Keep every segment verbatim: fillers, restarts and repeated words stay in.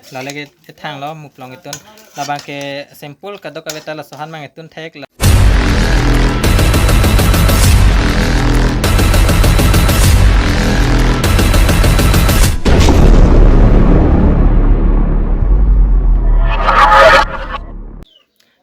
Lale ke ethang lo muplong itun. Labang ke simple kadokave ta laso ahan mang itun thek la.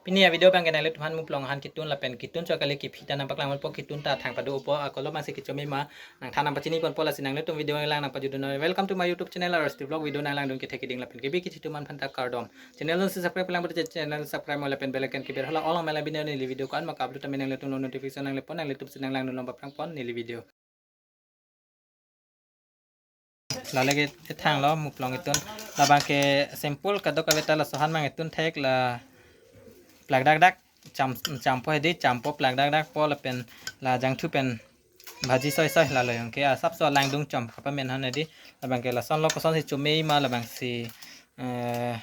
Pini a-video abang ke nanglitum aphan muplong ahan kitun lapen kitun cho kali kiphi ta nangpaklang ponpo, kitun ta thang pado-opo, akolo masi kichome ma nangthan nangpachini ponpo, lasi nanglitum video nanglang nangpajudun noi. Welcome to my YouTube channel, R S T Vlog. Video nanglangdun kethek keding lapen kebi kichitu man aphan ta kardom. Channel along si subscribe lang pute channel subscribe mo lapen bell icon keber hala all along mela bini neli video ko-an ma ka-upload tame nanglitum lo notification nangle pon, nanglitum si nanglangdun long paprang pon neli video. Lale ke ethang lo muplong itun. Labang ke simple kadokave ta laso ahan mang itun thek la plak dak dak cham champo hedi, champo plak dak dak po lapen la jangthu pen bhaji soi soi lalo yong ke asapso langdun chom kapamen hon hedi. Labang ke lason lo kosonsi chome ma labang si, eh,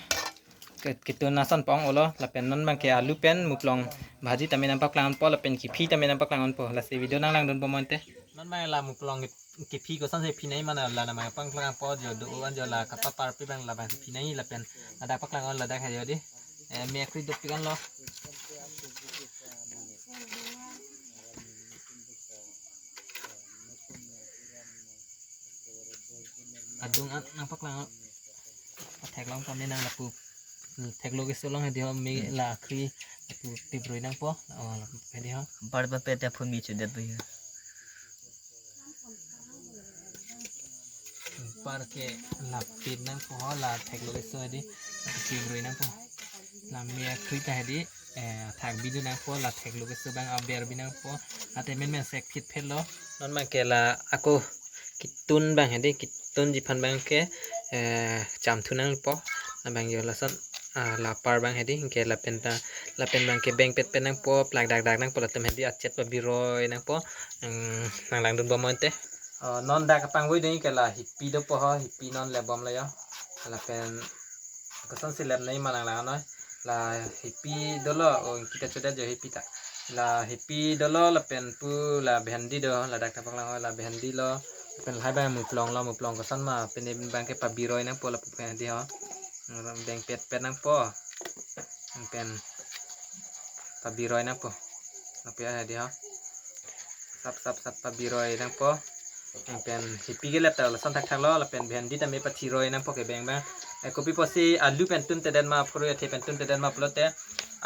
ke- kitun ason pong olo lapen non abang ke alu pen muplong bhaji tame nangpaklang ponpo lapen kiphi tame nangpaklang ponpo, lasi video nanglangdun po mo ante. Non abang la muplong kip- kiphi kosonsi phinai ma la nangpaklang ponpo jo do an jo la kapaparpi abang labang si phinai lapen ladak paklang on ladak hayo di. Eh, me akri dopik an lo. Adung an nangpaklang. Theklong tame nang lapu. Theklo keso along hedi ho, me la akri lapu tiproi nangpo. Oh, lapu hedi ho. Bar ba peta phun mi chudet bu. Par ke lapit nangpo ho, la theklo keso hedi. Lapu tiproi nangpo. La me akri ta hedi. Eh, thak bidun nangpo, la theklo keso abang aber bi nangpo. Ate menmen sek phit phelo. Non abang ke la ako kitun abang hedi, kitunji aphan abang ke, eh, chamthu nangpo. Labang jo lason, ah, lapar abang hedi, ke lapen ta, lapen abang ke bengpet pet nangpo, plak dak dak nangpo, latum hedi achet pabiroi nangpo. Em, nanglangdun po mo ante. Oh, non dak kapangvoi dei ke la hipi dopo ho, hipi non lebom lo yo. Lapen kosonsi lepnai ma nanglang noi. La hipi dolo, oh, kita chodet jo hipi ta. La hipi dolo lapen pu la bhendi do, ladak ta paklang ho, la bhendi lo. Lapen lahai abang muplong lo, muplong koson ma pine abang ke pabiroi nangpo lapu bhendi ho. Bengpet pet nangpo. Pen pabiroi nangpo. Lapu hedi ho. Sap sap sap pabiroi nangpo. Pen hipi ke lep ta lason thakthak lo, lapen bhendi tame pathiroi nangpo kebeng abang. Eh, kopi pusi alu pen tuntedet ma, phurui athe pen tuntedet ma pulote,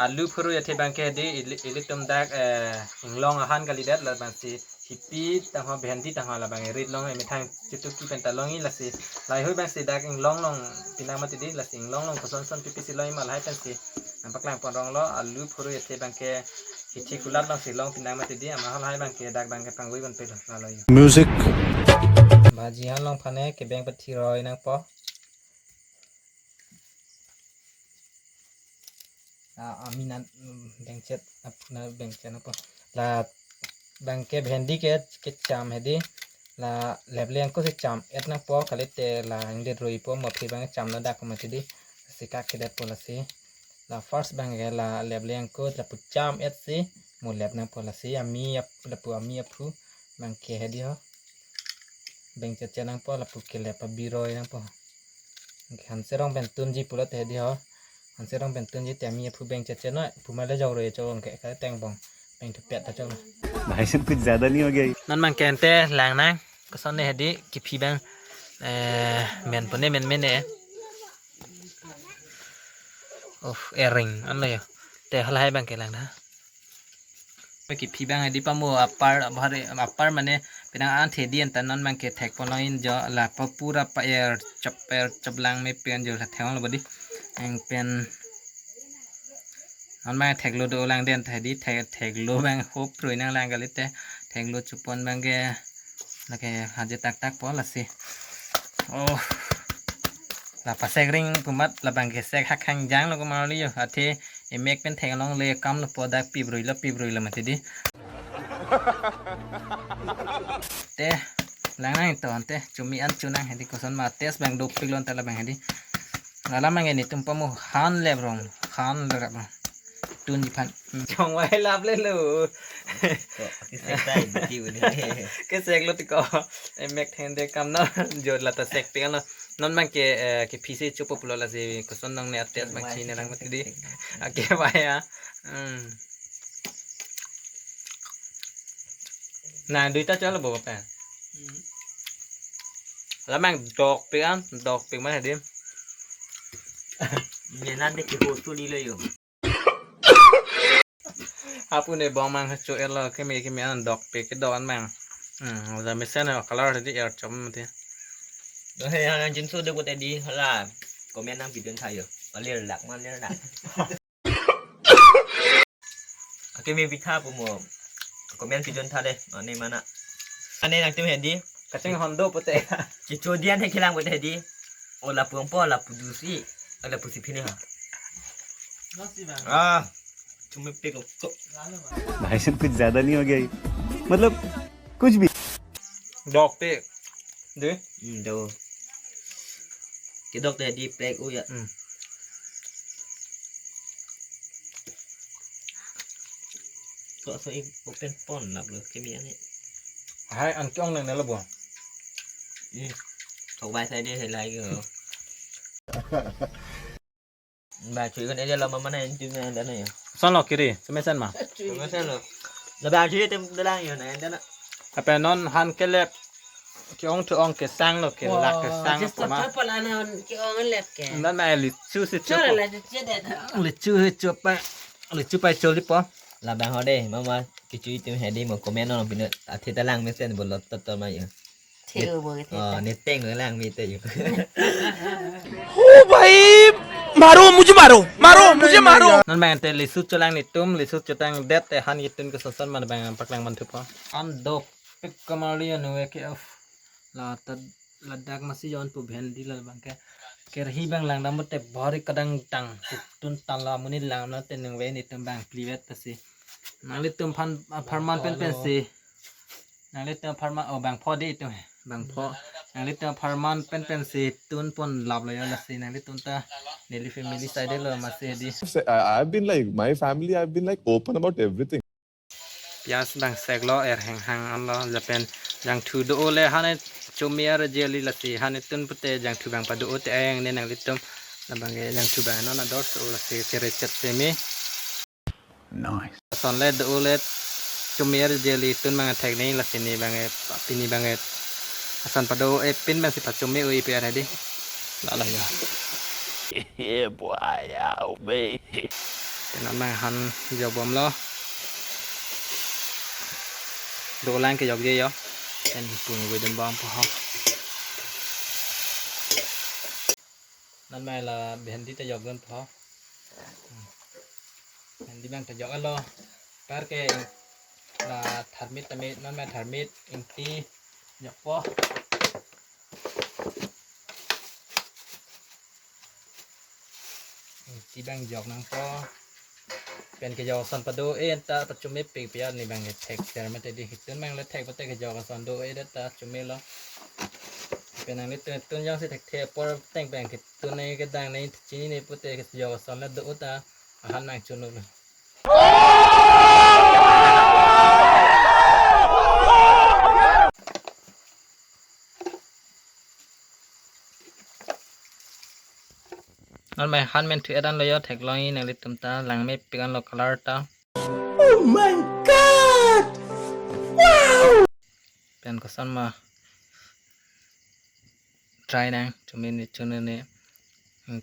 alu phurui athe abang ke hedi ili- ilitum dak, eh, inglong ahan kalidet, labangsi hipi tangho bhendi tangho labang erit long emethang chituki pen ta longji, lasi lahai hui abangsi dak inglong long pinang mati di, lasi inglong long koson son pipi si longji ma lahai pensi nangpaklang pon rong lo. Alu phurui athe abang ke hithi kulat longsi long pinang mati di, ama halahai abang ke dak abang ke pangvoi pon pelo lalo yo. Music. Bhaji ahan long aphan ke kebeng pathiroi nangpo. Ah, ami nan, mm, bengchet ap- na bengchet nangpo. La abang ke bhendi ke kecham hedi. La leple angko si cham et nangpo, kalite la ingdet roi po, mo aphi abang cham na dak mati di. Si kak kedet po lasi. La first abang ke la leple angko lapu cham et si mo lep nangpo, lasi ami ap- lapu ami aphu abang ke hedi ho. Bengchet chet nangpo, lapu kelep pabiroi nangpo. Anke hanserong pen tunji pulote hedi ho. Hanserong pen tunji te ami aphu bengchet chet noi, pu ma le jok roi cho anke ka teng bong. Beng thupet ta chok. भाई साहब कुछ ज्यादा नहीं हो गया ये? Non abang ke ante lang nang. Koson ne hedi kiphi abang, eh, men pone men mene. Oh, ering an lo yo. Te halahai abang ke lang na. Kiphi abang hedi pamo apar, apar, apar mane penang an thedi anta non abang ke thek pon longji jo la pa pura pa er chop er chop lang me pen jo la thek lo bodi. Eng pen non abang theklo dolang den ta hedi thek, theklo abang hop roi nanglang kalite theklo chupon abang ke lake haje tak tak po lasi. Oh. La pasek ring pumat labang ke sek hak hangjang lo kumar li yo. Athe emek pen theklongle kam lo po dak pibroi lo pibroi lo mati di. Te lang nang to ante chumi an chunang hedi koson ma test abang dopik lo anta labang hedi. Lala abang ke netum pamo han lep rong, han lep rong. Tunji aphan. Chongvai lap le lo. Ko, kisek tai, buti uli. Kisek lo tiko. Emek thende kam na. Jo la ta sek pik an lo. Non abang ke, eh, ke phisi chopo pulo lasi koson nang ne ates abang chini nang mati di. Ake baya. Hmm. Na, duita chalo bo pa. Hmm. Labang dokpik an, dokpik mana di. Menan de ke hotu ni lo yo. Apun de bong mang cho elo keme keme an dokpik ke do an mang. Hmm, la mesen color di er chom mati. Dohe yang jinso de pute di hala. Comment nangpidun tha yo. Alir lak man lir lak. Ake me pitha pu mo. Comment pidun tha de. Ani mana. Ani nangtum hedi. Kaching hondo pute. Chicho dian he kelang pute hedi. O lapu angpo, lapu dusi. O lapu si phini ha. Ah. Chumi pik ko. भाई साहब कुछ ज्यादा नहीं हो गया ये? मतलब कुछ भी। Dokpik. De? Hmm, do. Kedok de di pek u ya. Hmm. Kok so i open pon lap lo kemi ani. Hai, an ke-ong nang nalo bo. Hmm. Thok bai sai de hai lai ko. Ba chui kan area lo mama na inti na anda na ya. Son lo kiri, semesen ma. Semesen lo. Lo ba chui tem dalang yo na anda na. Apa non han kelep ke-ong thu ong kesang lo ke lak kesang just po ma. Chapal anan ke-ong lep ke. Nan ma lichu si chu. Chora la je de. Lichu he chu pa. Lichu pa choli po. Labang ho de, mama kichu itum hedi mo comment non pinu athe dalang mesen bolot to to ma ya. Theo bo ke Oh, theta. Neteng lang mi te yu. ओ भाई, मारो, मुझे मारो, मारो, मुझे मारो। Non bang te lisu cholang netum, lisu chotang det te han yitun ke soson man bang paklang man thupo. An dokpik kamarli anu ke of. La ta ladak masi yon pu bhendi la bang ke. Kerhi bang langdam te bhori kadang tang tun tan la muni lang na te nung ve netum bang plivet ta si. Nanglitum phan apharman pen pen si. Nanglitum apharman, oh, bang pho di itum he. Bang pho. Nanglitum apharman pen pen si tun pon lap lo ya lasi nanglitum ta neli family side lo masi di. Say, I, I've been like, my family, I've been like open about everything. Pias bang sek lo er heng hang an lo lapen jangthu do le hane chumi ar jeli lasi hane tun pute jangthu bang pado te ayang ne nanglitum labang ke jangthu bang non ador so lasi chere chet semi. Nice. Ason le do le chumi ar jeli tun mang thek ni lasi ni bang e pini bang e ason pado e pin bang si pachumi ui pi ar hedi. La la ya. Yeah, boy, yeah, baby. Te non bang han jok bom lo. Do lang ke jok je yo. Pen pun gue dem bom po ho. Non mai la bhendi ta jok dun po. Bhendi bang ta jok alo. Par ke la tharmit tame non mai tharmit ingti jok po. Ingti bang jok nang po. Pen ke jok ason pado e ta pachumi pik piar ni bang ke thek ter mate di hitun bang le thek pate ke jok ason do e ta chumi lo. Pen nang ni tun tun jong si thek the por teng bang ke tun ne ke dang ne chini ne pute ke jok ason le do ta ahan nang chunu lo. Non mai han men thu edan lo yo theklong i nanglitum ta langme pikan lo color ta. Oh my God! Wow! Pen koson ma try nang chumi ni chunu ni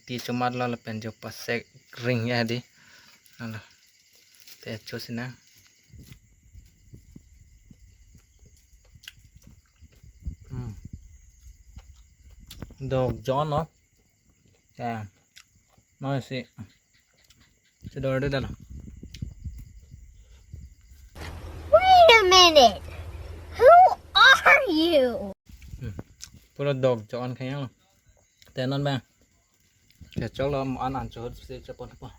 ti chumat lo lapen jo pasek ring ya di. Alo. Te chu sina. Hmm. Dok jon no. Ya. No si. Chedor de dalo. Wait a minute. Who are you? Hmm. Pura dok jon kayang lo. Te non bang. Kechok lo mo an an chot si chapon po.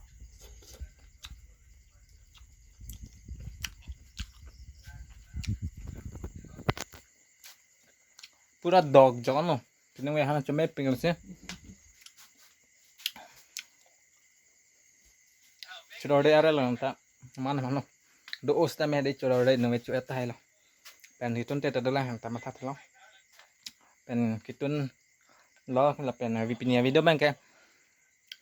Pura dok jon lo. Pinung we hana chome ping lo si. Chedor de are lo ta. Man man lo. Do os ta me de chedor de nung we chu eta hai lo. Pen hitun te ta dolang ta matha thelo. Pen kitun lo lapen avi pini avideo abang ke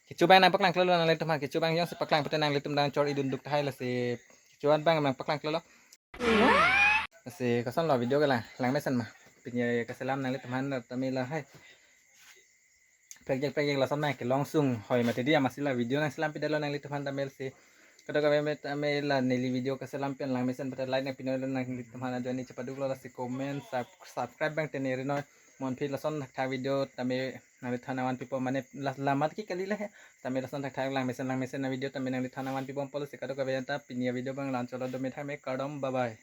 kecho abang nangpaklang klalo nanglitum aphan, kecho abang jongsi paklang pute nanglitum dang chor idun duk tahai, lasi kecho abang nangpaklang klalo. Lasi kosonlo video ke lang, langmesen ma. Pini kaselam nanglitum aphan tame lahai. Prekjak prekjak lason nangkelong sung hoi mati dia, amatsi la video nangselam pidetlo nanglitum aphan tame, lasi kadokave tame la neli video kaselam pen langmesen pute like nangpinon nanglitum aphan ajoine chepaduklo, lasi comment, sub-, subscribe abang tene rinoi. Monphi lason thakthak video tame nanglitum aphan nangvanpipo, mane la-, lamat ke kali le he. Tame lason thakthak langmesen langmesen avideo tame nanglitum aphan nangvanpibompo, lasi kadokave ta pini avideo abang la-anchotlo, dome thame, kardom, bye bye.